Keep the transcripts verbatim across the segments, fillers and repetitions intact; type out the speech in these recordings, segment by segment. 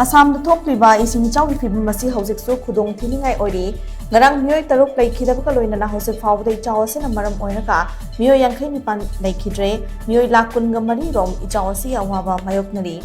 ꯑꯁꯥꯝꯗ ꯊꯣꯛꯂꯤꯕ ꯏꯁꯤꯡ ꯏꯆꯥꯎꯒꯤ ꯐꯤꯕꯝ ꯑꯁꯤ ꯍꯧꯖꯤꯛꯁꯨ ꯈꯨꯗꯣꯡ ꯊꯤꯅꯤꯡꯉꯥꯏ ꯑꯣꯏꯔꯤ꯫ ꯉꯔꯥꯡ ꯃꯤꯑꯣꯏ ꯇꯔꯨꯛ ꯂꯩꯈꯤꯗꯕꯒ ꯂꯣꯏꯅꯅ ꯍꯧꯖꯤꯛ ꯐꯥꯎꯕꯗ ꯏꯆꯥꯎ ꯑꯁꯤꯅ ꯃꯔꯝ ꯑꯣꯏꯔꯒ ꯃꯤꯑꯣꯏ ꯌꯥꯡꯈꯩ ꯅꯤꯄꯥꯟ ꯂꯩꯈꯤꯗ꯭ꯔꯦ꯫ ꯃꯤꯑꯣꯏ ꯂꯥꯈ ꯀꯨꯟꯒ ꯃꯔꯤ ꯔꯣꯝ ꯏꯆꯥꯎ ꯑꯁꯤꯒꯤ ꯑꯋꯥꯕ ꯃꯥꯌꯣꯛꯅꯔꯤ꯫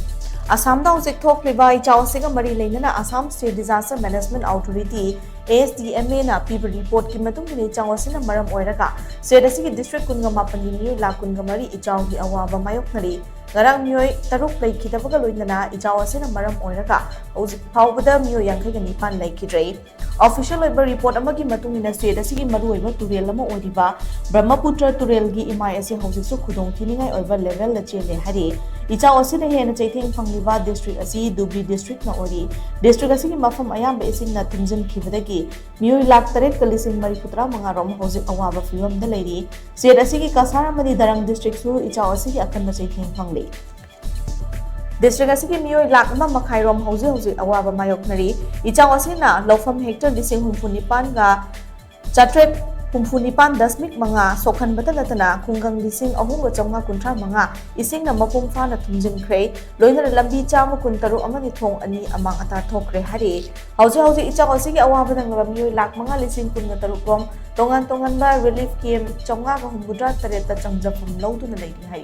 ꯑꯁꯥꯝꯗ ꯍꯧꯖꯤꯛ ꯊꯣꯛꯂꯤꯕ ꯏꯆꯥꯎ ꯑꯁꯤꯒ ꯃꯔꯤ ꯂꯩꯅꯅ Assam State Disaster Management Authority, A S D M A ꯅ ꯄꯤꯕ ꯔꯤꯄꯣꯔꯠꯀꯤ ꯃꯇꯨꯡ ꯏꯟꯅ ꯏꯆꯥꯎ ꯑꯁꯤꯅ ꯃꯔꯝ ꯑꯣꯏꯔꯒ ꯁ꯭ꯇꯦꯠ ꯑꯁꯤꯒꯤ ꯗꯤꯁꯇ꯭ꯔꯤꯛ ꯀꯨꯟꯒ ꯃꯥꯄꯟꯒꯤ ꯃꯤꯑꯣꯏ ꯂꯥꯈ ꯀꯨꯟꯒ ꯃꯔꯤ ꯏꯆꯥꯎꯒꯤ ꯑꯋꯥꯕ ꯃꯥꯌꯣꯛꯅꯔꯤ꯫ ꯉꯔꯥꯡ ꯃꯤꯑꯣꯏ ꯇꯔꯨꯛ ꯂꯩꯈꯤꯗꯕꯒ ꯂꯣꯏꯅꯅ ꯏꯆꯥꯎ ꯑꯁꯤꯅ ꯃꯔꯝ ꯑꯣꯏꯔꯒ ꯍꯧꯖꯤꯛ ꯐꯥꯎꯕꯗ ꯃꯤꯑꯣꯏ ꯌꯥꯡꯈꯩꯒ ꯅꯤꯄꯥꯟ ꯂꯩꯈꯤꯗ꯭ꯔꯦ꯫ ꯑꯣꯐꯤꯁꯤꯌꯦꯜ ꯑꯣꯏꯕ ꯔꯤꯄꯣꯔꯠ ꯑꯃꯒꯤ ꯃꯇꯨꯡ ꯏꯟꯅ ꯁ꯭ꯇꯦꯠ ꯑꯁꯤꯒꯤ ꯃꯔꯨꯑꯣꯏꯕ ꯇꯨꯔꯦꯜ ꯑꯃ ꯑꯣꯏꯔꯤꯕ ꯕ꯭ꯔꯍꯃꯄꯨꯇ꯭ꯔ ꯇꯨꯔꯦꯜꯒꯤ ꯏꯃꯥꯏ ꯑꯁꯤ ꯍꯧꯖꯤꯛꯁꯨ ꯈꯨꯗꯣꯡ ꯊꯤꯅꯤꯡꯉꯥꯏ ꯑꯣꯏꯕ ꯂꯦꯚꯦꯜꯗ ꯆꯦꯜꯂꯦ ꯍꯥꯏꯔꯤ꯫ ꯏꯆꯥꯎ ꯑꯁꯤꯅ ꯍꯦꯟꯅ ꯆꯩꯊꯦꯡ ꯐꯪꯂꯤꯕ ꯗꯤꯁꯇ꯭ꯔꯤꯛ ꯑꯁꯤ ꯙꯨꯕ꯭ꯔꯤ ꯗꯤꯁꯇ꯭ꯔꯤꯛꯅ ꯑꯣꯏꯔꯤ꯫ ꯗꯤꯁꯇ꯭ꯔꯤꯛ ꯑꯁꯤꯒꯤ ꯃꯐꯝ ꯑꯌꯥꯝꯕ ꯏꯁꯤꯡꯅ ꯊꯨꯝꯖꯤꯟꯈꯤꯕꯗꯒꯤ ꯃꯤꯑꯣꯏ ꯂꯥꯈ ꯇꯔꯦꯠꯀ ꯂꯤꯁꯤꯡ ꯃꯔꯤꯐꯨ ꯇꯔꯥ ꯃꯉꯥ ꯔꯣꯝ ꯍꯧꯖꯤꯛ ꯑꯋꯥꯕ ꯐꯤꯚꯝꯗ ꯂꯩꯔꯤ꯫ ꯁ꯭ꯇꯦꯠ ꯑꯁꯤꯒꯤ ꯀꯁꯥꯔ ꯑꯃꯗꯤ ꯗꯔꯪ ꯗꯤꯁꯇ꯭ꯔꯤꯛꯁꯨ ꯏꯆꯥꯎ ꯑꯁꯤꯒꯤ ꯑꯀꯟꯕ ꯆꯩꯊꯦꯡ ꯐꯪꯂꯤ꯫ ꯗꯤꯁꯇ꯭ꯔꯤꯛ ꯑꯁꯤꯒꯤ ꯃꯤꯑꯣꯏ ꯂꯥꯈ ꯑꯃ ꯃꯈꯥꯏ ꯔꯣꯝ ꯍꯧꯖꯤꯛ ꯍꯧꯖꯤꯛ ꯑꯋꯥꯕ ꯃꯥꯌꯣꯛꯅꯔꯤ꯫ ꯏꯆꯥꯎ ꯑꯁꯤꯅ ꯂꯧꯐꯝ ꯍꯦꯛꯇꯔ ꯂꯤꯁꯤꯡ ꯍꯨꯝꯐꯨ ꯅꯤꯄꯥꯟꯒ ꯆꯥꯇ꯭ꯔꯦꯠ ꯍꯨꯝꯐꯨ ꯅꯤꯄꯥꯟ ꯗꯁꯃꯤꯛ ꯃꯉꯥ ꯁꯣꯛꯍꯟꯕꯇ ꯅꯠꯇꯅ ꯈꯨꯡꯒꯪ ꯂꯤꯁꯤꯡ ꯑꯍꯨꯝꯒ ꯆꯥꯝꯃꯉꯥ ꯀꯨꯟꯊ꯭ꯔꯥ ꯃꯉꯥ ꯏꯁꯤꯡꯅ ꯃꯄꯨꯡ ꯐꯥꯅ ꯊꯨꯝꯖꯤꯟꯈ꯭ꯔꯦ꯫ ꯂꯣꯏꯅꯅ ꯂꯝꯕꯤ ꯆꯥꯝꯃ ꯀꯨꯟꯇꯔꯨꯛ ꯑꯃꯗꯤ ꯊꯣꯡ ꯑꯅꯤ ꯑꯃꯥꯡ ꯑꯇꯥ ꯊꯣꯛꯈ꯭ꯔꯦ ꯍꯥꯏꯔꯤ꯫ ꯍꯧꯖꯤꯛ ꯍꯧꯖꯤꯛ ꯏꯆꯥꯎ ꯑꯁꯤꯒꯤ ꯑꯋꯥꯕ ꯅꯪꯂꯕ ꯃꯤꯑꯣꯏ ꯂꯥꯈ ꯃꯉꯥ ꯂꯤꯁꯤꯡ ꯀꯨꯟꯒ ꯇꯔꯨꯛ ꯔꯣꯝ ꯇꯣꯉꯥꯟ ꯇꯣꯉꯥꯟꯕ ꯔꯤꯂꯤꯐ ꯀꯦꯝꯞ ꯆꯥꯝꯃꯉꯥꯒ ꯍꯨꯝꯐꯨꯇꯔꯥ ꯇꯔꯦꯠꯇ ꯆꯪꯖꯐꯝ ꯂꯧꯗꯨꯅ ꯂꯩꯔꯤ ꯍꯥꯏ꯫